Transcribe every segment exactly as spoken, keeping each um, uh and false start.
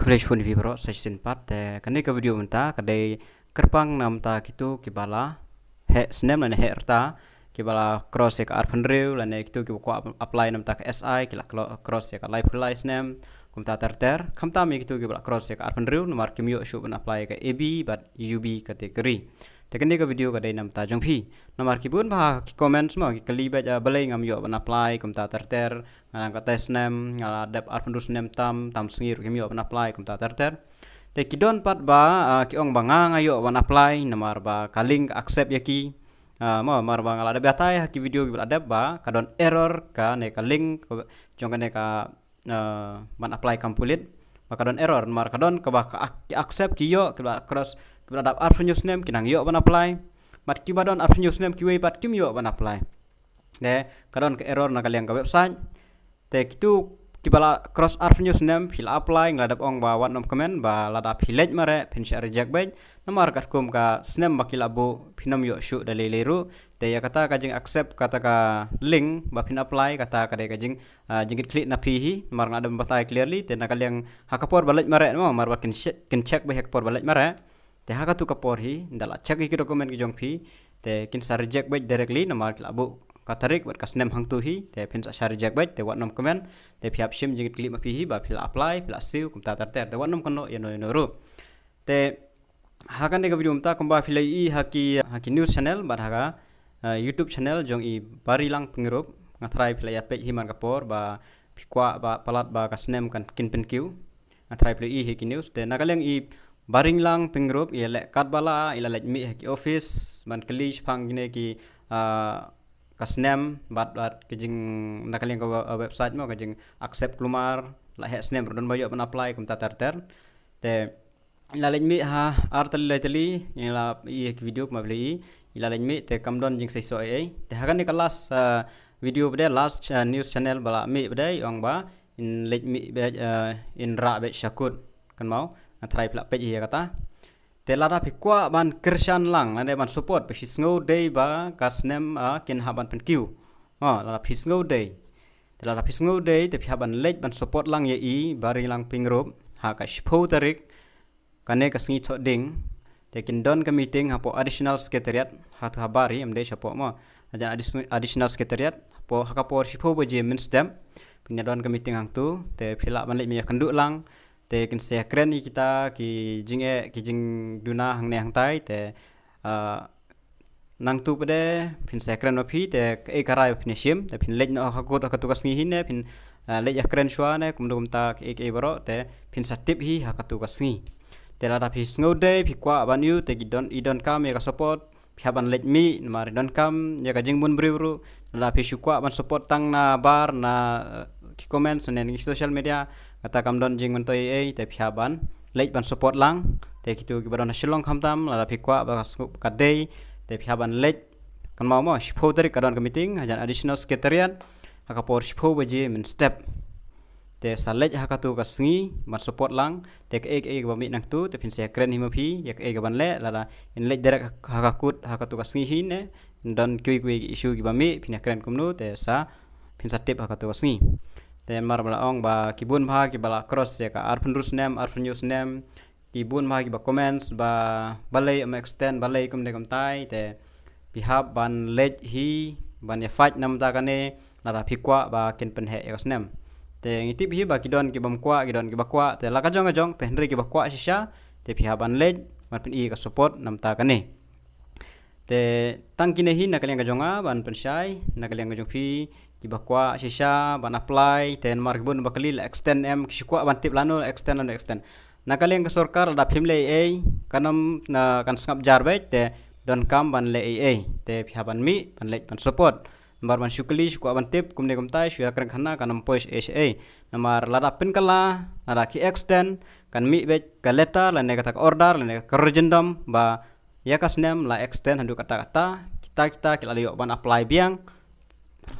Khublei shibun ïa phi baroh sa shisien pat. Te kane ka video mynta ka dei kyrpang namar kito kiba la heh snem lane heh rta, kiba la cross ïa ka arphew hynriew, lane kito kiba kwah apply namar ka S I ki la clo-, cross ïa ka laiphew lai snem, kumta ter ter. Khamtam ïa kito kiba la cross ïa ka arphew hynriew namar kim ïoh shuh ban apply ïa ka A B bad U B category. Te kane ka video ka dei namar jong phi. Namar ki bun bha ki comments mo, ki kylli beit, ah, balei ngam ïoh ban apply kumta ter ter, nga dang katai snem, nga la dep arphew hynriew snem tam, tam sngi ruh kim ïoh ban apply kumta ter ter. Te ki don pat ba, ah, ki ong ba nga nga ïoh ban apply namar ba ka link accept ïa ki. Ah, mo, namar ba nga la dep batai ha ki video kiba la dep ba ka don error kane ka link jong kane ka, ah, ban apply kam pulit. Ba ka don error namar ka don kaba ka ac-, ki accept ki ïoh, kiba la cross, kiba la dap arphew hynñiew snem ki nang ïoh ban apply. Bad kiba don arphew hynñiew snem kiwei pat kim ïoh ban apply. Te ka don ka error na ka liang ka website. Te kito kiba la cross arphew hynñiew snem phi la apply, nga la dep ong ba wat nym kmen ba lada phi leit mareh phin shah reject beit. Namar katkum ka snem ba ki la buh phin nym ïoh shuh da lei lei ruh. Te ïa kata ka jing accept kata ka link ba phin apply, kata ka dei ka jing, ah, jingkitkhlieh na phi hi. Namar nga dep batai clearly, te na ka liang ha ka por ba leit mareh mo, namar ba kin che-, kin check beit ha ka por ba leit mareh. Te ha katu ka por hi, ynda la check ïa ki document ki jong phi, te kin sa reject beit directly namar ki la buh ka tarik bad ka snem hangtu hi, te phin sa shah reject beit, te wat nym kmen, te phi hap shim jingkitkhlieh ma phi hi ba phi la apply, phi la siew, kumta ter ter, te wat nym kynnoh ïano ïano ruh. Te ha kane ka video mynta kumba phi la ïohi ha ki, ha ki news channel bad ha ka, eh, YouTube channel jong i Barilang Pyngrope, nga tharai phi la ïa peit hi man ka por ba phi kwah ba palat ba ka snem kan kin pynkiew. Nga tharai phi la ïohi ha ki news. Te na ka liang i Barilang Pyngrope i leh katba lah, i la leit mih ha ki office ban kylli shaphang kine ki, ah, ka snem bad, bad ka jing na ka liang ka we-, website mo, ka jing accept kulmar, la heh snem ruh don ba ïoh ban apply kumta ter ter. Te i la leit mih ha ar tylli lai tylli, i la ïohi ha ki video kumba phi la ïohi, i la leit mih te kam don jingseisoh ei ei. Te ha kane ka last, ah, video ba dei last, ah, news channel ba la mih ba dei ong ba in leit mih beit, eh, in rah beit sha kut. Kynmaw, nga tharai phi la peit hi ïa kata. Te lada phi kwah ban kyrshan lang, lane ban support, phi sngew dei ba ka snem, ah, kin hap ban pynkiew. Oh, lada phi sngew dei. Te lada phi sngew dei, te phi hap ban leit ban support lang ïa i Barilang Pyngrope ha ka shiphew tarik, kane ka sngi Thohdieng, te kin don ka meeting hapoh Additional Secretariat, ha tu ha Bari, em dei shapoh mo. Hajan addition-, Additional Secretariat, hapoh ha ka por shiphew baje mynstep, phin ïa don ka meeting hangtu, te phi lah ban leit mih ïakynduh lang, te kin sa ïakren ïa kita, ki jingeh, ki jingduna hangne hangtai, te, ah, nangtu pat de, phin sa ïakren ma phi, te kaei ka rai ba phin ïashim, te phin leit noh ha kut ha katu ka sngi hi ne, phin, ah, leit ïakren shuwa ne, kumno kumta kaei kaei baroh, te phin sa tip hi ha katu ka sngi. Te lada phi sngew dei, phi kwah ban ïoh, te ki don, i donkam ïa ka support, phi hap ban leit mih, namar i donkam ïa ka jingbun briew ruh, lada phi shu kwah ban support tang na bar, na, eh, ki comments, ne na ki social media, kata kam don jingmyntoi ei ei, te phi hap ban leit ban support lang, te kito kiba don ha Shillong khamtam, lada phi kwah ba ka sngew ka dei, te phi hap ban leit, kynmaw mo, shiphew tarik ka don ka meeting, hajan Additional Secretariat, ha ka por shiphew baje mynstep. Te sa leit ha katu ka sngi, ban support lang, te kaei kaei kaba mih nangtu, te phin sa ïakren hi ma phi, ïa kaei kaban leh, lada in leit direct ha, ha ka kut, ha katu ka sngi hi ne, don kiwei kiwei ki issue kiba mih, phin ïakren kumno, te sa, phin sa tip ha katu ka sngi. Te mar ba la ong ba, ki bun bha, kiba la cross ïa ka arphew hynriew snem, arphew hynñiew snem, ki bun bha kiba comments ba balei ym extend, balei kumne kumtai, te phi hap ban leit hi ban ïa fight namar kane, lada phi kwah ba kin pynheh ïa ka snem. Te ngi tip hi ba ki don kibym kwah, ki don kiba kwah, te la ka jong ka jong, te hynrei kiba kwah shisha, te phi hap ban leit ban pyni ka support namar kane. Te tang kine hi na ka liang ka jong nga ban pynshai, na ka liang ka jong phi kiba kwah shisha ban apply, te namar ki bun ba kylli la extend em, ki shu kwah ban tip lano la extend, lano extend. Na ka liang ka sorkar lada phim leh ei ei, kan ym, na kan sngap jar beit, te donkam ban leh ei ei, te phi hap ban mih ban leit ban support. Namar ban shu kylli shu kwah ban tip kumne kumtai, shu ïakren khana kan ym poi shaei shaei. Namar lada pynkylla, lada ki extend, kan mih beit ka letter lane kata ka order lane ka referendum ba ïa ka snem la extend haduh katta katta, kita kita ki la ïoh ban apply biang.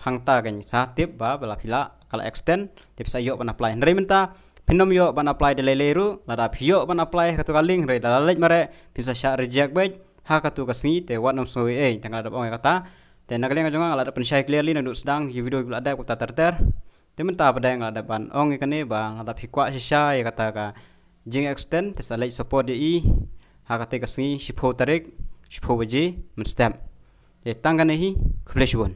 Hangta kan sa tip ba, ba la phi la, ka la extend, te phi sa ïoh ban apply. Hynrei mynta phin ym ïoh ban apply da lei lei ruh, lada phi ïoh ban apply ha katu ka link, hynrei lada leit mareh phin sa shah reject beit ha katu ka sngi, te wat nym sngew ei ei, te nga la dep ong ïa kata. Te na ka liang ka jong nga la dep pynshai clearly naduh sdang ki video kiba la dep kumta ter ter. Te mynta pat de nga la dep ban ong ïa kane ba lada phi kwah shisha ïa kata ka jing extend te sa leit support ïa i ha kata ka sngi shiphew tarik, shiphew baje mynstep. Te tang kane hi, khublei shibun.